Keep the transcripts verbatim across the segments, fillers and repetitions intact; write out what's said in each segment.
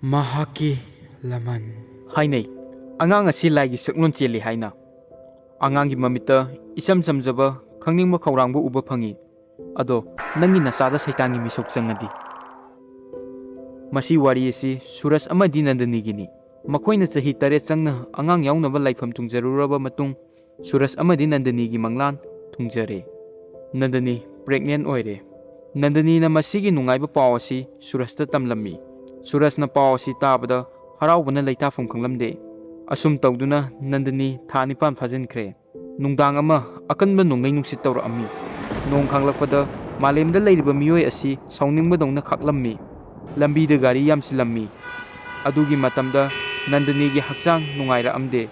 ꯃꯍꯥꯛꯀꯤ ꯂꯃꯟ ꯍꯥꯏꯅꯩ꯫ ꯑꯉꯥꯡ ꯑꯁꯤ ꯂꯥꯏꯒꯤ ꯁꯛꯂꯣꯟ ꯆꯦꯜꯂꯤ ꯍꯥꯏꯅ꯫ ꯑꯉꯥꯡꯒꯤ ꯃꯃꯤꯠꯇ ꯏꯆꯝ ꯆꯝꯖꯕ ꯈꯪꯅꯤꯡꯕ ꯈꯧꯔꯥꯡꯕ ꯎꯕ ꯐꯪꯏ꯫ ꯑꯗꯣ ꯅꯪꯒꯤ ꯅꯆꯥꯗ ꯁꯩꯇꯥꯟꯒꯤ ꯃꯤꯁꯛ ꯆꯪꯉꯗꯤ? ꯃꯁꯤ ꯋꯥꯔꯤ ꯑꯁꯤ ꯁꯨꯔꯖ ꯑꯃꯗꯤ ꯅꯟꯗꯅꯤꯒꯤꯅꯤ꯫ ꯃꯈꯣꯏꯅ ꯆꯍꯤ ꯇꯔꯦꯠ ꯆꯪꯅ ꯑꯉꯥꯡ ꯌꯥꯎꯅꯕ ꯂꯥꯏꯐꯝ ꯊꯨꯡꯖꯔꯨꯔꯕ ꯃꯇꯨꯡ, ꯁꯨꯔꯖ ꯑꯃꯗꯤ ꯅꯟꯗꯅꯤꯒꯤ ꯃꯪꯂꯥꯟ ꯊꯨꯡꯖꯔꯦ꯫ ꯅꯟꯗꯅꯤ pregnant ꯑꯣꯏꯔꯦ꯫ ꯅꯟꯗꯅꯤꯅ ꯃꯁꯤꯒꯤ ꯅꯨꯡꯉꯥꯏꯕ ꯄꯥꯎ ꯑꯁꯤ ꯁꯨꯔꯖꯇ ꯇꯝꯂꯝꯃꯤ꯫ ꯁꯨꯔꯖꯅ ꯄꯥꯎ ꯑꯁꯤ ꯇꯥꯕꯗ ꯍꯔꯥꯎꯕꯅ ꯂꯩꯇꯥꯐꯝ ꯈꯪꯂꯝꯗꯦ꯫ ꯑꯁꯨꯝ ꯇꯧꯗꯨꯅ ꯅꯟꯗꯅꯤ ꯊꯥ ꯅꯤꯄꯥꯟ ꯐꯥꯖꯤꯟꯈ꯭ꯔꯦ꯫ ꯅꯨꯡꯗꯥꯡ ꯑꯃ ꯑꯀꯟꯕ ꯅꯣꯡꯂꯩ ꯅꯨꯡꯁꯤꯠ ꯇꯧꯔꯛꯑꯝꯃꯤ꯫ ꯅꯣꯡ ꯈꯥꯡꯂꯛꯄꯗ ꯃꯥꯂꯦꯝꯗ ꯂꯩꯔꯤꯕ ꯃꯤꯑꯣꯏ ꯑꯁꯤ ꯁꯥꯎꯅꯤꯡꯕꯗꯧꯅ ꯈꯥꯛꯂꯝꯃꯤ꯫ ꯂꯝꯕꯤꯗ ꯒꯥꯔꯤ ꯌꯥꯝꯁꯤꯜꯂꯝꯃꯤ꯫ ꯑꯗꯨꯒꯤ ꯃꯇꯝꯗ ꯅꯟꯗꯅꯤꯒꯤ ꯍꯛꯆꯥꯡ ꯅꯨꯡꯉꯥꯏꯔꯛꯑꯝꯗꯦ꯫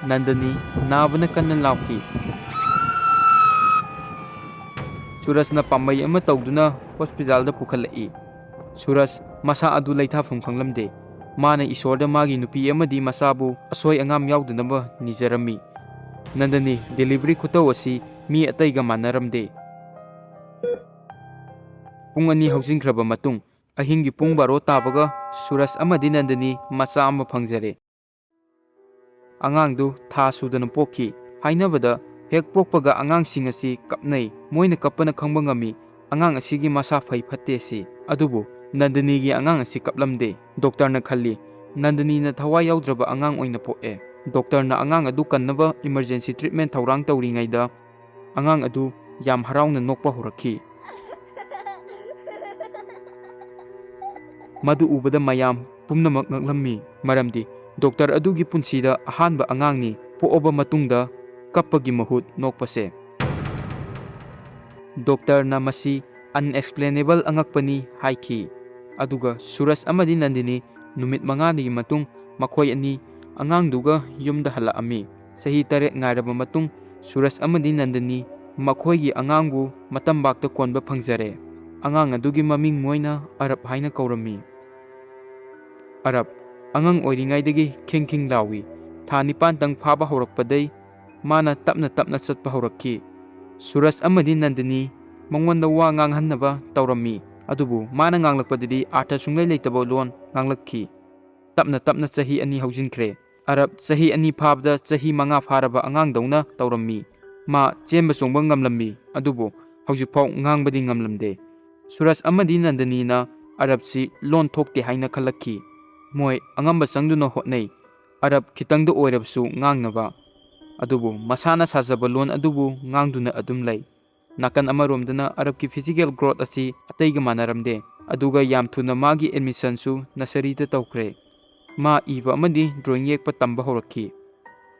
ꯅꯟꯗꯅꯤ ꯅꯥꯕꯅ ꯀꯟꯅ ꯂꯥꯎꯈꯤ꯫ ꯁꯨꯔꯖꯅ ꯄꯥꯝꯕꯩ ꯑꯃ ꯇꯧꯗꯨꯅ ꯍꯣꯁꯄꯤꯇꯥꯜꯗ ꯄꯨꯈꯠꯂꯛꯏ꯫ ꯁꯨꯔꯖ ꯃꯁꯥ ꯑꯗꯨ ꯂꯩꯊꯥꯐꯝ ꯈꯪꯂꯝꯗꯦ꯫ ꯃꯥꯅ ꯏꯁꯣꯔꯗ ꯃꯥꯒꯤ ꯅꯨꯄꯤ ꯑꯃꯗꯤ ꯃꯆꯥꯕꯨ ꯑꯁꯣꯏ ꯑꯉꯥꯝ ꯌꯥꯎꯗꯅꯕ ꯅꯤꯖꯔꯝꯃꯤ꯫ ꯅꯟꯗꯅꯤ delivery ꯈꯨꯇꯧ ꯑꯁꯤ ꯃꯤ ꯑꯇꯩꯒ ꯃꯥꯟꯅꯔꯝꯗꯦ꯫ ꯄꯨꯡ ꯑꯅꯤ ꯍꯧꯖꯤꯟꯈ꯭ꯔꯕ ꯃꯇꯨꯡ, ꯑꯍꯤꯡꯒꯤ ꯄꯨꯡ ꯕꯥꯔꯣ ꯇꯥꯕꯒ ꯁꯨꯔꯖ ꯑꯃꯗꯤ ꯅꯟꯗꯅꯤ ꯃꯆꯥ ꯑꯃ ꯐꯪꯖꯔꯦ꯫ ꯑꯉꯥꯡꯗꯨ ꯊꯥ ꯁꯨꯗꯅ ꯄꯣꯛꯈꯤ꯫ ꯍꯥꯏꯅꯕꯗ, ꯍꯦꯛ ꯄꯣꯛꯄꯒ ꯑꯉꯥꯡꯁꯤꯡ ꯑꯁꯤ ꯀꯞꯅꯩ꯫ ꯃꯣꯏꯅ ꯀꯞꯄꯅ ꯈꯪꯕ ꯉꯝꯃꯤ ꯑꯉꯥꯡ ꯑꯁꯤꯒꯤ ꯃꯁꯥ ꯐꯩ ꯐꯠꯇꯦ ꯁꯤ꯫ ꯑꯗꯨꯕꯨ ꯅꯟꯗꯅꯤꯒꯤ ꯑꯉꯥꯡ ꯑꯁꯤ ꯀꯞꯂꯝꯗꯦ꯫ ꯗꯣꯛꯇꯔꯅ ꯈꯜꯂꯤ, ꯅꯟꯗꯅꯤꯅ ꯊꯋꯥꯏ ꯌꯥꯎꯗ꯭ꯔꯕ ꯑꯉꯥꯡ ꯑꯣꯏꯅ ꯄꯣꯛꯑꯦ꯫ ꯗꯣꯛꯇꯔꯅ ꯑꯉꯥꯡ ꯑꯗꯨ ꯀꯟꯅꯕ emergency treatment ꯊꯧꯔꯥꯡ ꯇꯧꯔꯤꯉꯩꯗ, ꯑꯉꯥꯡ ꯑꯗꯨ ꯌꯥꯝ ꯍꯔꯥꯎꯅ ꯅꯣꯛꯄ ꯍꯧꯔꯛꯈꯤ꯫ ꯃꯗꯨ ꯎꯕꯗ ꯃꯌꯥꯝ ꯄꯨꯝꯅꯃꯛ ꯉꯛꯂꯝꯃꯤ, ꯃꯔꯝꯗꯤ ꯗꯣꯛꯇꯔ ꯑꯗꯨꯒꯤ ꯄꯨꯟꯁꯤꯗ ꯑꯍꯥꯟꯕ ꯑꯉꯥꯡꯅꯤ꯫ ꯄꯣꯛꯑꯕ ꯃꯇꯨꯡꯗ ꯀꯞꯄꯒꯤ ꯃꯍꯨꯠ ꯅꯣꯛꯄꯁꯦ꯫ ꯗꯣꯛꯇꯔꯅ ꯃꯁꯤ unexplainable, ꯑꯉꯛꯄꯅꯤ ꯍꯥꯏꯈꯤ꯫ ꯑꯗꯨꯒ ꯁꯨꯔꯖ ꯑꯃꯗꯤ ꯅꯟꯗꯤꯅꯤ ꯅꯨꯃꯤꯠ ꯃꯉꯥꯅꯤꯒꯤ ꯃꯇꯨꯡ ꯃꯈꯣꯏ ꯑꯅꯤ ꯑꯉꯥꯡꯗꯨꯒ ꯌꯨꯝꯗ ꯍꯜꯂꯛꯑꯝꯃꯤ꯫ ꯆꯍꯤ ꯇꯔꯦꯠ ꯉꯥꯏꯔꯕ ꯃꯇꯨꯡ ꯁꯨꯔꯖ ꯑꯃꯗꯤ ꯅꯟꯗꯤꯅꯤ ꯃꯈꯣꯏꯒꯤ ꯑꯉꯥꯡꯕꯨ ꯃꯇꯝꯕꯥꯛꯇ ꯀꯣꯟꯕ ꯐꯪꯖꯔꯦ꯫ ꯑꯉꯥꯡ ꯑꯗꯨꯒꯤ ꯃꯃꯤꯡ ꯃꯣꯏꯅ ꯑꯔꯕ ꯍꯥꯏꯅ ꯀꯧꯔꯝꯃꯤ꯫ ꯑꯔꯕ ꯑꯉꯥꯡ ꯑꯣꯏꯔꯤꯉꯩꯗꯒꯤ ꯈꯤꯡ ꯈꯤꯡ ꯂꯥꯎꯏ꯫ ꯊꯥ ꯅꯤꯄꯥꯟꯇꯪ ꯐꯥꯕ ꯍꯧꯔꯛꯄꯗꯩ ꯃꯥꯅ ꯇꯞꯅ ꯇꯞꯅ ꯆꯠꯄ ꯍꯧꯔꯛꯈꯤ꯫ ꯁꯨꯔꯖ ꯑꯃꯗꯤ ꯅꯟꯗꯤꯅꯤ ꯃꯉꯣꯟꯗ ꯋꯥ ꯉꯥꯡꯍꯟꯅꯕ ꯇꯧꯔꯝꯃꯤ꯫ ꯑꯗꯨꯕꯨ ꯃꯥꯅ ꯉꯥꯡꯂꯛꯄꯗꯗꯤ ꯑꯥꯔꯊ ꯁꯨꯡꯂꯩ ꯂꯩꯇꯕ ꯂꯣꯟ ꯉꯥꯡꯂꯛꯈꯤ꯫ ꯇꯞꯅ ꯇꯞꯅ ꯆꯍꯤ ꯑꯅꯤ ꯍꯧꯖꯤꯟꯈ꯭ꯔꯦ꯫ ꯑꯔꯕ ꯆꯍꯤ ꯑꯅꯤ ꯐꯥꯕꯗ ꯆꯍꯤ ꯃꯉꯥ ꯐꯥꯔꯕ ꯑꯉꯥꯡꯗꯧꯅ ꯇꯧꯔꯝꯃꯤ꯫ ꯃꯥ ꯆꯦꯟꯕ ꯆꯣꯡꯕ ꯉꯝꯂꯝꯃꯤ, ꯑꯗꯨꯕꯨ ꯍꯧꯖꯤꯛꯐꯥꯎ ꯉꯥꯡꯕꯗꯤ ꯉꯝꯂꯝꯗꯦ꯫ ꯁꯨꯔꯖ ꯑꯃꯗꯤ ꯅꯟꯗꯅꯤꯅ ꯑꯔꯕꯁꯤ ꯂꯣꯟ ꯊꯣꯛꯇꯦ ꯍꯥꯏꯅ ꯈꯜꯂꯛꯈꯤ꯫ ꯃꯣꯏ ꯑꯉꯝꯕ ꯆꯪꯗꯨꯅ ꯍꯣꯠꯅꯩ, ꯑꯔꯕ ꯈꯤꯇꯪꯗ ꯑꯣꯏꯔꯕꯁꯨ ꯉꯥꯡꯅꯕ꯫ ꯑꯗꯨꯕꯨ ꯃꯁꯥꯅ ꯁꯥꯖꯕ ꯂꯣꯟ ꯑꯗꯨꯕꯨ ꯉꯥꯡꯗꯨꯅ ꯑꯗꯨꯝ ꯂꯩ꯫ ꯅꯥꯀꯟ ꯑꯃꯔꯣꯝꯗꯅ ꯑꯔꯕꯀꯤ ꯐꯤꯖꯤꯀꯦꯜ ꯒ꯭ꯔꯣꯠ ꯑꯁꯤ ꯑꯇꯩꯒ ꯃꯥꯟꯅꯔꯝꯗꯦ, ꯑꯗꯨꯒ ꯌꯥꯝ ꯊꯨꯅ ꯃꯥꯒꯤ ꯑꯦꯗꯃꯤꯁꯟꯁꯨ ꯅꯁꯔꯤꯗ ꯇꯧꯈ꯭ꯔꯦ꯫ ꯃꯥ ꯏꯕ ꯑꯃꯗꯤ ꯗ꯭ꯔꯣꯌꯤꯡ ꯌꯦꯛꯄ ꯇꯝꯕ ꯍꯧꯔꯛꯈꯤ꯫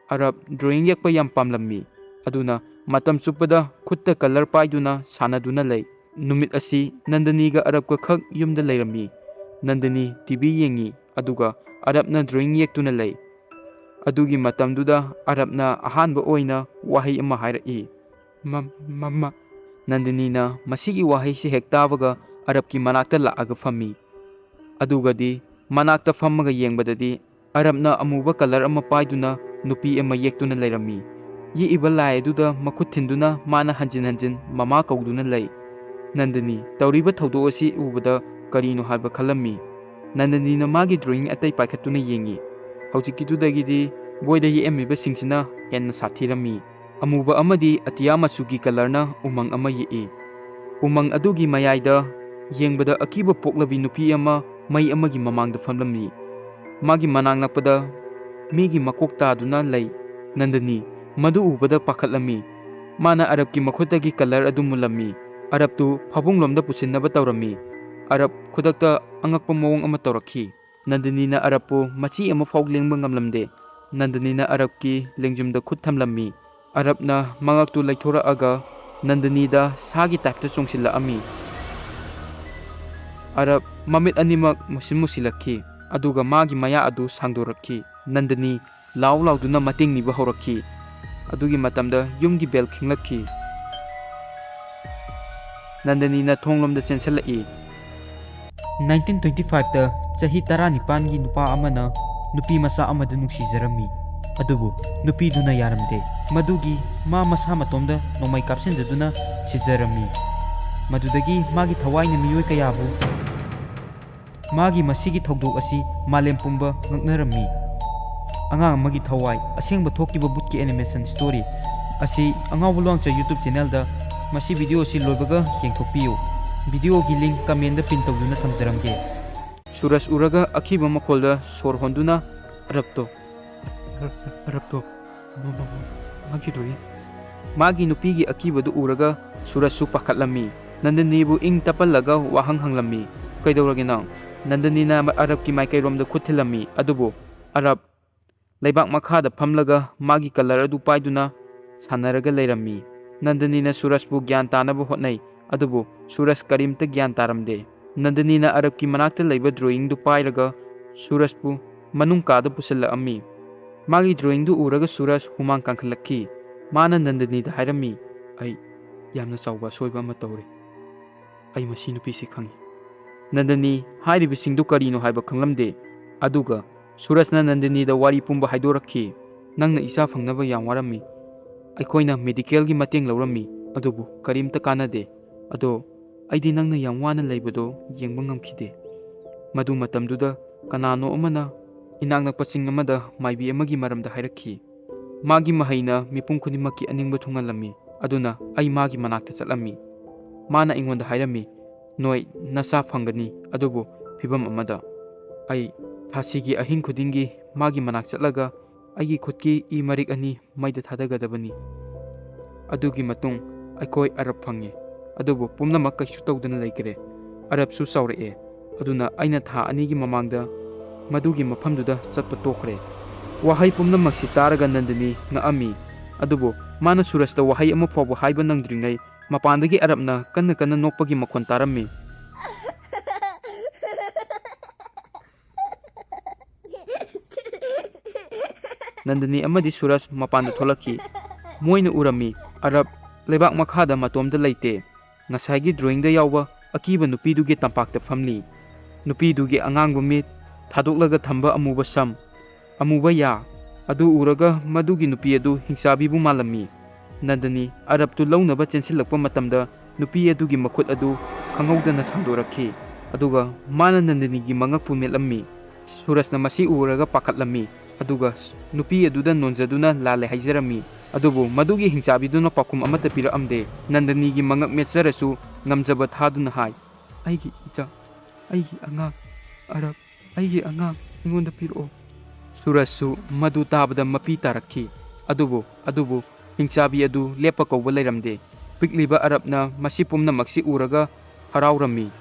ꯑꯔꯕ ꯗ꯭ꯔꯣꯌꯤꯡ ꯌꯦꯛꯄ ꯌꯥꯝ ꯄꯥꯝꯂꯝꯃꯤ, ꯑꯗꯨꯅ ꯃꯇꯝ ꯆꯨꯞꯄꯗ ꯈꯨꯠꯇ ꯀꯂꯔ ꯄꯥꯏꯗꯨꯅ ꯁꯥꯟꯅꯗꯨꯅ ꯂꯩ꯫ ꯅꯨꯃꯤꯠ ꯑꯁꯤ ꯅꯟꯗꯅꯤꯒ ꯑꯔꯕꯀ ꯈꯛ ꯌꯨꯝꯗ ꯂꯩꯔꯝꯃꯤ꯫ ꯅꯟꯗꯅꯤ ꯇꯤ ꯚꯤ ꯌꯦꯡꯉꯤ, ꯑꯗꯨꯒ ꯑꯔꯕꯅ ꯗ꯭ꯔꯣꯌꯤꯡ ꯌꯦꯛꯇꯨꯅ ꯂꯩ꯫ ꯑꯗꯨꯒꯤ ꯃꯇꯝꯗꯨꯗ ꯑꯔꯕꯅ ꯑꯍꯥꯟꯕ ꯑꯣꯏꯅ ꯋꯥꯍꯩ ꯑꯃ ꯍꯥꯏꯔꯛꯏ, "ꯃ-, ꯃꯃꯥ꯫" ꯅꯟꯗꯅꯤꯅ ꯃꯁꯤꯒꯤ ꯋꯥꯍꯩꯁꯤ ꯍꯦꯛ ꯇꯥꯕꯒ ꯑꯔꯕꯀꯤ ꯃꯅꯥꯛꯇ ꯂꯥꯛꯑꯒ ꯐꯝꯃꯤ꯫ ꯑꯗꯨꯒꯗꯤ ꯃꯅꯥꯛꯇ ꯐꯝꯃꯒ ꯌꯦꯡꯕꯗꯗꯤ ꯑꯔꯕꯅ ꯑꯃꯨꯕ ꯀꯂꯔ ꯑꯃ ꯄꯥꯏꯗꯨꯅ ꯅꯨꯄꯤ ꯑꯃ ꯌꯦꯛꯇꯨꯅ ꯂꯩꯔꯝꯃꯤ꯫ ꯌꯦꯛꯏꯕ ꯂꯥꯏ ꯑꯗꯨꯗ ꯃꯈꯨꯠ ꯊꯤꯟꯗꯨꯅ ꯃꯥꯅ ꯍꯟꯖꯤꯟ ꯍꯟꯖꯤꯟ "ꯃꯃꯥ" ꯀꯧꯗꯨꯅ ꯂꯩ꯫ ꯅꯟꯗꯅꯤ ꯇꯧꯔꯤꯕ ꯊꯧꯗꯣꯛ ꯑꯁꯤ ꯎꯕꯗ ꯀꯔꯤꯅꯣ ꯍꯥꯏꯕ ꯈꯜꯂꯝꯃꯤ꯫ ꯅꯟꯗꯅꯤꯅ ꯃꯥꯒꯤ ꯗ꯭ꯔꯣꯌꯤꯡ ꯑꯇꯩ ꯄꯥꯏꯈꯠꯇꯨꯅ ꯌꯦꯡꯉꯤ꯫ ꯍꯧꯖꯤꯛꯀꯤꯗꯨꯗꯒꯤꯗꯤ ꯕꯣꯏꯗ ꯌꯦꯛꯑꯝꯃꯤꯕꯁꯤꯡꯁꯤꯅ ꯍꯦꯟꯅ ꯁꯥꯊꯤꯔꯝꯃꯤ꯫ ꯑꯃꯨꯕ ꯑꯃꯗꯤ ꯑꯇꯤꯌꯥ ꯃꯆꯨꯒꯤ ꯀꯂꯔꯅ ꯎꯃꯪ ꯑꯃ ꯌꯦꯛꯏ꯫ ꯎꯃꯪ ꯑꯗꯨꯒꯤ ꯃꯌꯥꯏꯗ ꯌꯦꯡꯕꯗ ꯑꯀꯤꯕ ꯄꯣꯛꯂꯕꯤ ꯅꯨꯄꯤ ꯑꯃ ꯃꯩ ꯑꯃꯒꯤ ꯃꯃꯥꯡꯗ ꯐꯝꯂꯝꯃꯤ꯫ ꯃꯥꯒꯤ ꯃꯅꯥꯛ ꯅꯛꯄꯗ ꯃꯤꯒꯤ ꯃꯀꯣꯛ ꯇꯥꯗꯨꯅ ꯂꯩ꯫ ꯅꯟꯗꯅꯤ ꯃꯗꯨ ꯎꯕꯗ ꯄꯥꯈꯠꯂꯝꯃꯤ꯫ ꯃꯥꯅ ꯑꯔꯕꯀꯤ ꯃꯈꯨꯠꯇꯒꯤ ꯀꯂꯔ ꯑꯗꯨ ꯃꯨꯜꯂꯝꯃꯤ꯫ ꯑꯔꯕꯇꯨ ꯐꯕꯨꯡꯂꯣꯝꯗ ꯄꯨꯁꯤꯟꯅꯕ ꯇꯧꯔꯝꯃꯤ꯫ ꯑꯔꯕ ꯈꯨꯗꯛꯇ ꯑꯉꯛꯄ ꯃꯑꯣꯡ ꯑꯃ ꯇꯧꯔꯛꯈꯤ꯫ ꯅꯟꯗꯅꯤꯅ ꯑꯔꯕꯄꯨ ꯃꯆꯤ ꯑꯃꯐꯥꯎ ꯂꯦꯡꯕ ꯉꯝꯂꯝꯗꯦ꯫ ꯅꯟꯗꯅꯤꯅ ꯑꯔꯕꯀꯤ ꯂꯦꯡꯖꯨꯝꯗ ꯈꯨꯠ ꯊꯝꯂꯝꯃꯤ꯫ ꯑꯔꯕꯅ ꯃꯉꯛꯇꯨ ꯂꯩꯊꯣꯔꯛꯑꯒ ꯅꯟꯗꯅꯤꯗ ꯁꯥꯒꯤ ꯇꯥꯏꯞꯇ ꯆꯣꯡꯁꯤꯜꯂꯛꯑꯝꯃꯤ꯫ ꯑꯔꯕ ꯃꯃꯤꯠ ꯑꯅꯤꯃꯛ ꯃꯨꯁꯤꯟ ꯃꯨꯁꯤꯜꯂꯛꯈꯤ, ꯑꯗꯨꯒ ꯃꯥꯒꯤ ꯃꯌꯥ ꯑꯗꯨ ꯁꯥꯡꯗꯣꯔꯛꯈꯤ꯫ ꯅꯟꯗꯅꯤ ꯂꯥꯎ ꯂꯥꯎꯗꯨꯅ ꯃꯇꯦꯡ ꯅꯤꯕ ꯍꯧꯔꯛꯈꯤ꯫ ꯑꯗꯨꯒꯤ ꯃꯇꯝꯗ ꯌꯨꯝꯒꯤ ꯕꯦꯜ ꯈꯤꯡꯂꯛꯈꯤ꯫ ꯅꯟꯗꯅꯤꯅ ꯊꯣꯡꯂꯣꯝꯗ ꯆꯦꯟꯁꯤꯜꯂꯛꯏ꯫ ꯅꯥꯏꯟꯇꯤꯟ ꯇ꯭ꯋꯦꯟꯇꯤ ꯐꯥꯏꯚꯇ ꯆꯍꯤ ꯇꯔꯥꯅꯤꯄꯥꯟꯒꯤ ꯅꯨꯄꯥ ꯑꯃꯅ ꯅꯨꯄꯤ ꯃꯆꯥ ꯑꯃꯗ ꯅꯨꯡꯁꯤꯖꯔꯝꯃꯤ꯫ ꯑꯗꯨꯕꯨ ꯅꯨꯄꯤꯗꯨꯅ ꯌꯥꯔꯝꯗꯦ꯫ ꯃꯗꯨꯒꯤ ꯃꯥ ꯃꯁꯥ ꯃꯇꯣꯝꯗ ꯅꯣꯡꯃꯩ ꯀꯥꯞꯁꯤꯟꯖꯗꯨꯅ ꯁꯤꯖꯔꯝꯃꯤ꯫ ꯃꯗꯨꯗꯒꯤ ꯃꯥꯒꯤ ꯊꯋꯥꯏꯅ ꯃꯤꯑꯣꯏ ꯀꯌꯥꯕꯨ ꯃꯥꯒꯤ ꯃꯁꯤꯒꯤ ꯊꯧꯗꯣꯛ ꯑꯁꯤ ꯃꯥꯂꯦꯝ ꯄꯨꯝꯕ ꯉꯛꯅꯔꯝꯃꯤ꯫ ꯑꯉꯥꯡ ꯑꯃꯒꯤ ꯊꯋꯥꯏ ꯑꯁꯦꯡꯕ ꯊꯣꯛꯈꯤꯕ ꯚꯨꯠꯀꯤ animation story ꯑꯁꯤ ꯑꯉꯥꯎꯕ ꯂꯨꯋꯥꯡꯆꯥ YouTube channelꯗ ꯃꯁꯤ video ꯑꯁꯤ ꯂꯣꯏꯕꯒ ꯌꯦꯡꯊꯣꯛꯄꯤꯌꯨ꯫ Videoꯒꯤ link commentꯗ pin ꯇꯧꯗꯨꯅ ꯊꯝꯖꯔꯝꯒꯦ꯫ ꯁꯨꯔꯖ ꯎꯔꯒ ꯑꯀꯤꯕ ꯃꯈꯣꯜꯗ ꯁꯣꯔ ꯍꯣꯟꯗꯨꯅ, "ꯑꯔꯕꯇꯣ, ꯑꯔꯕꯇꯣ, ꯃꯥꯒꯤ ꯗ꯭ꯔꯣꯌꯤꯡ꯫" ꯃꯥꯒꯤ ꯅꯨꯄꯤꯒꯤ ꯑꯀꯤꯕꯗꯨ ꯎꯔꯒ ꯁꯨꯔꯖꯁꯨ ꯄꯥꯈꯠꯂꯝꯃꯤ꯫ ꯅꯟꯗꯅꯤꯕꯨ ꯏꯪ ꯇꯞꯍꯜꯂꯒ ꯋꯥꯍꯪ ꯍꯪꯂꯝꯃꯤ, "ꯀꯩꯗꯧꯔꯒꯦ ꯅꯪ?" ꯅꯟꯗꯅꯤꯅ ꯑꯔꯕꯀꯤ ꯃꯥꯏꯀꯩꯔꯣꯝꯗ ꯈꯨꯠ ꯊꯤꯜꯂꯝꯃꯤ, ꯑꯗꯨꯕꯨ ꯑꯔꯕ ꯂꯩꯕꯥꯛ ꯃꯈꯥꯗ ꯐꯝꯂꯒ ꯃꯥꯒꯤ colour ꯑꯗꯨ ꯄꯥꯏꯗꯨꯅ ꯁꯥꯟꯅꯔꯒ ꯂꯩꯔꯝꯃꯤ꯫ ꯅꯟꯗꯅꯤꯅ ꯁꯨꯔꯖꯄꯨ ꯒ꯭ꯌꯥꯟ ꯇꯥꯅꯕ ꯍꯣꯠꯅꯩ, ꯑꯗꯨꯕꯨ ꯁꯨꯔꯖ ꯀꯔꯤꯝꯇ ꯒ꯭ꯌꯥꯟ ꯇꯥꯔꯝꯗꯦ꯫ ꯅꯟꯗꯅꯤꯅ ꯑꯔꯕꯀꯤ ꯃꯅꯥꯛꯇ ꯂꯩꯕ drawingꯗꯨ ꯄꯥꯏꯔꯒ ꯁꯨꯔꯖꯄꯨ ꯃꯅꯨꯡ ꯀꯥꯗ ꯄꯨꯁꯤꯜꯂꯛꯑꯝꯃꯤ꯫ ꯃꯥꯒꯤ drawingꯗꯨ ꯎꯔꯒ ꯁꯨꯔꯖ ꯍꯨꯃꯥꯡ ꯀꯥꯡꯈꯠꯂꯛꯈꯤ꯫ ꯃꯥꯅ ꯅꯟꯗꯅꯤꯗ ꯍꯥꯏꯔꯝꯃꯤ, "ꯑꯩ ꯌꯥꯝꯅ ꯆꯥꯎꯕ ꯑꯁꯣꯏꯕ ꯑꯃ ꯇꯧꯔꯦ꯫ ꯑꯩ ꯃꯁꯤ ꯅꯨꯄꯤꯁꯤ ꯈꯪꯏ꯫" ꯅꯟꯗꯅꯤ ꯍꯥꯏꯔꯤꯕꯁꯤꯡꯗꯨ ꯀꯔꯤꯅꯣ ꯍꯥꯏꯕ ꯈꯪꯂꯝꯗꯦ꯫ ꯑꯗꯨꯒ ꯁꯨꯔꯖꯅ ꯅꯟꯗꯅꯤꯗ ꯋꯥꯔꯤ ꯄꯨꯝꯕ ꯍꯥꯏꯗꯣꯔꯛꯈꯤ꯫ "ꯅꯪꯅ ꯏꯆꯥ ꯐꯪꯅꯕ ꯌꯥꯝ ꯋꯥꯔꯝꯃꯤ꯫ ꯑꯩꯈꯣꯏꯅ medicalꯒꯤ ꯃꯇꯦꯡ ꯂꯧꯔꯝꯃꯤ, ꯑꯗꯨꯕꯨ ꯀꯔꯤꯝꯇ ꯀꯥꯟꯅꯗꯦ꯫ ꯑꯗꯣ ꯑꯩꯗꯤ ꯅꯪꯅ ꯌꯥꯝ ꯋꯥꯅ ꯂꯩꯕꯗꯣ ꯌꯦꯡꯕ ꯉꯝꯈꯤꯗꯦ꯫" ꯃꯗꯨ ꯃꯇꯝꯗꯨꯗ ꯀꯅꯥꯅꯣ ꯑꯃꯅ ꯏꯅꯥꯛ ꯅꯛꯄ ꯆꯤꯡ ꯑꯃꯗ ꯃꯥꯏꯕꯤ ꯑꯃꯒꯤ ꯃꯔꯝꯗ ꯍꯥꯏꯔꯛꯈꯤ꯫ ꯃꯥꯒꯤ ꯃꯍꯩꯅ ꯃꯤꯄꯨꯝ ꯈꯨꯗꯤꯡꯃꯛꯀꯤ ꯑꯅꯤꯡꯕ ꯊꯨꯡꯍꯜꯂꯝꯃꯤ꯫ ꯑꯗꯨꯅ ꯑꯩ ꯃꯥꯒꯤ ꯃꯅꯥꯛꯇ ꯆꯠꯂꯝꯃꯤ꯫ ꯃꯥꯅ ꯑꯩꯉꯣꯟꯗ ꯍꯥꯏꯔꯝꯃꯤ, "ꯅꯣꯏ ꯅꯆꯥ ꯐꯪꯒꯅꯤ, ꯑꯗꯨꯕꯨ ꯐꯤꯚꯝ ꯑꯃꯗ꯫" ꯑꯩ ꯊꯥꯁꯤꯒꯤ ꯑꯍꯤꯡ ꯈꯨꯗꯤꯡꯒꯤ ꯃꯥꯒꯤ ꯃꯅꯥꯛ ꯆꯠꯂꯒ ꯑꯩꯒꯤ ꯈꯨꯠꯀꯤ ꯏ ꯃꯔꯤꯛ ꯑꯅꯤ ꯃꯩꯗ ꯊꯥꯗꯒꯗꯕꯅꯤ꯫ ꯑꯗꯨꯒꯤ ꯃꯇꯨꯡ ꯑꯩꯈꯣꯏ ꯑꯔꯕ ꯐꯪꯉꯤ, ꯑꯗꯨꯕꯨ ꯄꯨꯝꯅꯃꯛ ꯀꯩꯁꯨ ꯇꯧꯗꯅ ꯂꯩꯈ꯭ꯔꯦ꯫ ꯑꯔꯕꯁꯨ ꯆꯥꯎꯔꯛꯑꯦ, ꯑꯗꯨꯅ ꯑꯩꯅ ꯊꯥ ꯑꯅꯤꯒꯤ ꯃꯃꯥꯡꯗ ꯃꯗꯨꯒꯤ ꯃꯐꯝꯗꯨꯗ ꯆꯠꯄ ꯇꯣꯛꯈ꯭ꯔꯦ꯫ ꯋꯥꯍꯩ ꯄꯨꯝꯅꯃꯛꯁꯤ ꯇꯥꯔꯒ ꯅꯟꯗꯅꯤ ꯉꯛꯑꯝꯃꯤ, ꯑꯗꯨꯕꯨ ꯃꯥꯅ ꯁꯨꯔꯖꯇ ꯋꯥꯍꯩ ꯑꯃ ꯐꯥꯎꯕ ꯍꯥꯏꯕ ꯅꯪꯗ꯭ꯔꯤꯉꯩ ꯃꯄꯥꯟꯗꯒꯤ ꯑꯔꯕꯅ ꯀꯟꯅ ꯀꯟꯅ ꯅꯣꯛꯄꯒꯤ ꯃꯈꯣꯟ ꯇꯥꯔꯝꯃꯤ꯫ ꯅꯟꯗꯅꯤ ꯑꯃꯗꯤ ꯁꯨꯔꯖ ꯃꯄꯥꯟꯗ ꯊꯣꯛꯂꯛꯈꯤ꯫ ꯃꯣꯏꯅ ꯎꯔꯝꯃꯤ, ꯑꯔꯕ ꯂꯩꯕꯥꯛ ꯃꯈꯥꯗ ꯃꯇꯣꯝꯇ ꯂꯩꯇꯦ꯫ ꯉꯁꯥꯏꯒꯤ drawingꯗ ꯌꯥꯎꯕ ꯑꯀꯤꯕ ꯅꯨꯄꯤꯗꯨꯒꯤ ꯇꯝꯄꯥꯛꯇ ꯐꯝꯂꯤ꯫ ꯅꯨꯄꯤꯗꯨꯒꯤ ꯑꯉꯥꯡꯕ ꯃꯤꯠ, ꯊꯥꯗꯣꯛꯂꯒ ꯊꯝꯕ ꯑꯃꯨꯕ ꯁꯝ, ꯑꯃꯨꯕ ꯌꯥ ꯑꯗꯨ ꯎꯔꯒ ꯃꯗꯨꯒꯤ ꯅꯨꯄꯤ ꯑꯗꯨ ꯍꯤꯡꯆꯥꯕꯤꯕꯨ ꯃꯥꯜꯂꯝꯃꯤ꯫ ꯅꯟꯗꯅꯤ ꯑꯔꯕꯇꯨ ꯂꯧꯅꯕ ꯆꯦꯟꯁꯤꯜꯂꯛꯄ ꯃꯇꯝꯗ ꯅꯨꯄꯤ ꯑꯗꯨꯒꯤ ꯃꯈꯨꯠ ꯑꯗꯨ ꯈꯪꯍꯧꯗꯅ ꯁꯥꯡꯗꯣꯔꯛꯈꯤ, ꯑꯗꯨꯒ ꯃꯥꯅ ꯅꯟꯗꯅꯤꯒꯤ ꯃꯉꯛꯄꯨ ꯃꯦꯠꯂꯝꯃꯤ꯫ ꯁꯨꯔꯖꯅ ꯃꯁꯤ ꯎꯔꯒ ꯄꯥꯈꯠꯂꯝꯃꯤ, ꯑꯗꯨꯒ ꯅꯨꯄꯤ ꯑꯗꯨꯗ ꯅꯣꯟꯖꯗꯨꯅ ꯂꯥꯜꯂꯦ ꯍꯥꯏꯖꯔꯝꯃꯤ꯫ ꯑꯗꯨꯕꯨ ꯃꯗꯨꯒꯤ ꯍꯤꯡꯆꯥꯕꯤꯗꯨꯅ ꯄꯥꯎꯈꯨꯝ ꯑꯃꯠꯇ ꯄꯤꯔꯛꯑꯝꯗꯦ꯫ ꯅꯟꯗꯅꯤꯒꯤ ꯃꯉꯛ ꯃꯦꯠꯆꯔꯁꯨ ꯉꯝꯖꯕ ꯊꯥꯗꯨꯅ ꯍꯥꯏ, "ꯑꯩꯒꯤ ꯏꯆꯥ, ꯑꯩꯒꯤ ꯑꯉꯥꯡ, ꯑꯔꯕ, ꯑꯩꯒꯤ ꯑꯉꯥꯡ ꯑꯩꯉꯣꯟꯗ ꯄꯤꯔꯛꯑꯣ"꯫ ꯁꯨꯔꯖꯁꯨ ꯃꯗꯨ ꯇꯥꯕꯗ ꯃꯄꯤ ꯇꯥꯔꯛꯈꯤ꯫ ꯑꯗꯨꯕꯨ, ꯑꯗꯨꯕꯨ ꯍꯤꯡꯆꯥꯕꯤ ꯑꯗꯨ ꯂꯦꯞꯄ ꯀꯧꯕ ꯂꯩꯔꯝꯗꯦ꯫ ꯄꯤꯛꯂꯤꯕ ꯑꯔꯕꯅ ꯃꯁꯤ ꯄꯨꯝꯅꯃꯛꯁꯤ ꯎꯔꯒ ꯍꯔꯥꯎꯔꯝꯃꯤ꯫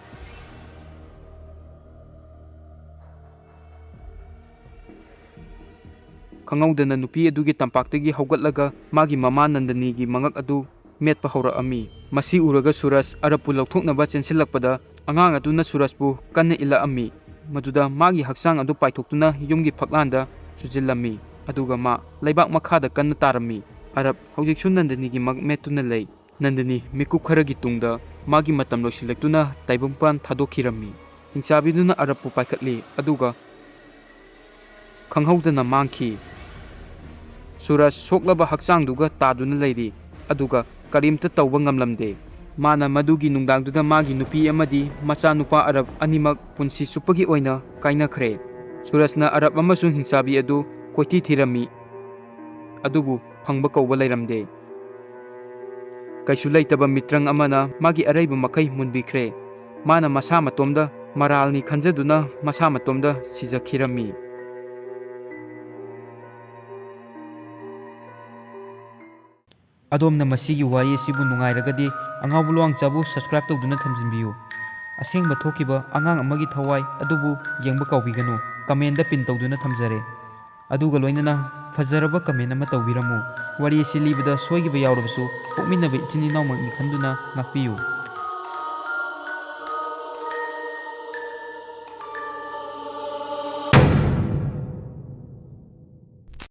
ꯈꯪꯍꯧꯗꯅ ꯅꯨꯄꯤ ꯑꯗꯨꯒꯤ ꯇꯝꯄꯥꯛꯇꯒꯤ ꯍꯧꯒꯠꯂꯒ ꯃꯥꯒꯤ ꯃꯃꯥ ꯅꯟꯗꯅꯤꯒꯤ ꯃꯉꯛ ꯑꯗꯨ ꯃꯦꯠꯄ ꯍꯧꯔꯛꯑꯝꯃꯤ꯫ ꯃꯁꯤ ꯎꯔꯒ ꯁꯨꯔꯖ ꯑꯔꯕꯄꯨ ꯂꯧꯊꯣꯛꯅꯕ ꯆꯦꯟꯁꯤꯜꯂꯛꯄꯗ, ꯑꯉꯥꯡ ꯑꯗꯨꯅ ꯁꯨꯔꯖꯄꯨ ꯀꯟꯅ ꯏꯜꯂꯛꯑꯝꯃꯤ꯫ ꯃꯗꯨꯗ ꯃꯥꯒꯤ ꯍꯛꯆꯥꯡ ꯑꯗꯨ ꯄꯥꯏꯊꯣꯛꯇꯨꯅ ꯌꯨꯝꯒꯤ ꯐꯛꯂꯥꯟꯗ ꯁꯨꯖꯤꯜꯂꯝꯃꯤ, ꯑꯗꯨꯒ ꯃꯥ ꯂꯩꯕꯥꯛ ꯃꯈꯥꯗ ꯀꯟꯅ ꯇꯥꯔꯝꯃꯤ꯫ ꯑꯔꯕ ꯍꯧꯖꯤꯛꯁꯨ ꯅꯟꯗꯅꯤꯒꯤ ꯃꯉꯛ ꯃꯦꯠꯇꯨꯅ ꯂꯩ꯫ ꯅꯟꯗꯅꯤ ꯃꯤꯀꯨꯞ ꯈꯔꯒꯤ ꯇꯨꯡꯗ ꯃꯥꯒꯤ ꯃꯇꯝ ꯂꯣꯏꯁꯤꯜꯂꯛꯇꯨꯅ ꯇꯥꯏꯕꯪꯄꯥꯟ ꯊꯥꯗꯣꯛꯈꯤꯔꯝꯃꯤ꯫ ꯍꯤꯡꯆꯥꯕꯤꯗꯨꯅ ꯑꯔꯕꯄꯨ ꯄꯥꯏꯈꯠꯂꯤ, ꯑꯗꯨꯒ ꯈꯪꯍꯧꯗꯅ ꯃꯥꯡꯈꯤ꯫ ꯁꯨꯔꯖ ꯁꯣꯛꯂꯕ ꯍꯛꯆꯥꯡꯗꯨꯒ ꯇꯥꯗꯨꯅ ꯂꯩꯔꯤ, ꯑꯗꯨꯒ ꯀꯔꯤꯝꯇ ꯇꯧꯕ ꯉꯝꯂꯝꯗꯦ꯫ ꯃꯥꯅ ꯃꯗꯨꯒꯤ ꯅꯨꯡꯗꯥꯡꯗꯨꯗ ꯃꯥꯒꯤ ꯅꯨꯄꯤ ꯑꯃꯗꯤ ꯃꯆꯥꯅꯨꯄꯥ ꯑꯔꯕ ꯑꯅꯤꯃꯛ ꯄꯨꯟꯁꯤ ꯆꯨꯞꯄꯒꯤ ꯑꯣꯏꯅ ꯀꯥꯏꯅꯈ꯭ꯔꯦ꯫ ꯁꯨꯔꯖꯅ ꯑꯔꯕ ꯑꯃꯁꯨꯡ ꯍꯤꯡꯆꯥꯕꯤ ꯑꯗꯨ ꯀꯣꯏꯊꯤ ꯊꯤꯔꯝꯃꯤ, ꯑꯗꯨꯕꯨ ꯐꯪꯕ ꯀꯧꯕ ꯂꯩꯔꯝꯗꯦ꯫ ꯀꯩꯁꯨ ꯂꯩꯇꯕ ꯃꯤꯇ꯭ꯔꯪ ꯑꯃꯅ ꯃꯥꯒꯤ ꯑꯔꯩꯕ ꯃꯈꯩ ꯃꯨꯟꯕꯤꯈ꯭ꯔꯦ꯫ ꯃꯥꯅ ꯃꯁꯥ ꯃꯇꯣꯝꯗ ꯃꯔꯥꯜꯅꯤ ꯈꯟꯖꯗꯨꯅ ꯃꯁꯥ ꯃꯇꯣꯝꯗ ꯁꯤꯖꯈꯤꯔꯝꯃꯤ꯫ ꯑꯗꯣꯝꯅ ꯃꯁꯤꯒꯤ ꯋꯥꯔꯤ ꯑꯁꯤꯕꯨ ꯅꯨꯡꯉꯥꯏꯔꯒꯗꯤ ꯑꯉꯥꯎꯕ ꯂꯨꯋꯥꯡꯆꯥꯕꯨ subscribe ꯇꯧꯗꯨꯅ ꯊꯝꯖꯤꯟꯕꯤꯌꯨ꯫ ꯑꯁꯦꯡꯕ ꯊꯣꯛꯈꯤꯕ ꯑꯉꯥꯡ ꯑꯃꯒꯤ ꯊꯋꯥꯏ ꯑꯗꯨꯕꯨ ꯌꯦꯡꯕ ꯀꯥꯎꯕꯤꯒꯅꯨ꯫ Comment ꯗ pin ꯇꯧꯗꯨꯅ ꯊꯝꯖꯔꯦ꯫ ꯑꯗꯨꯒ ꯂꯣꯏꯅꯅ ꯐꯖꯔꯕ comment ꯑꯃ ꯇꯧꯕꯤꯔꯝꯃꯨ꯫ ꯋꯥꯔꯤ ꯑꯁꯤ ꯂꯤꯕꯗ ꯁꯣꯏꯈꯤꯕ ꯌꯥꯎꯔꯕꯁꯨ ꯄꯣꯛꯃꯤꯟꯅꯕ ꯏꯆꯤꯟ ꯏꯅꯥꯎꯃꯛꯅꯤ ꯈꯟꯗꯨꯅ ꯉꯥꯛꯄꯤꯌꯨ꯫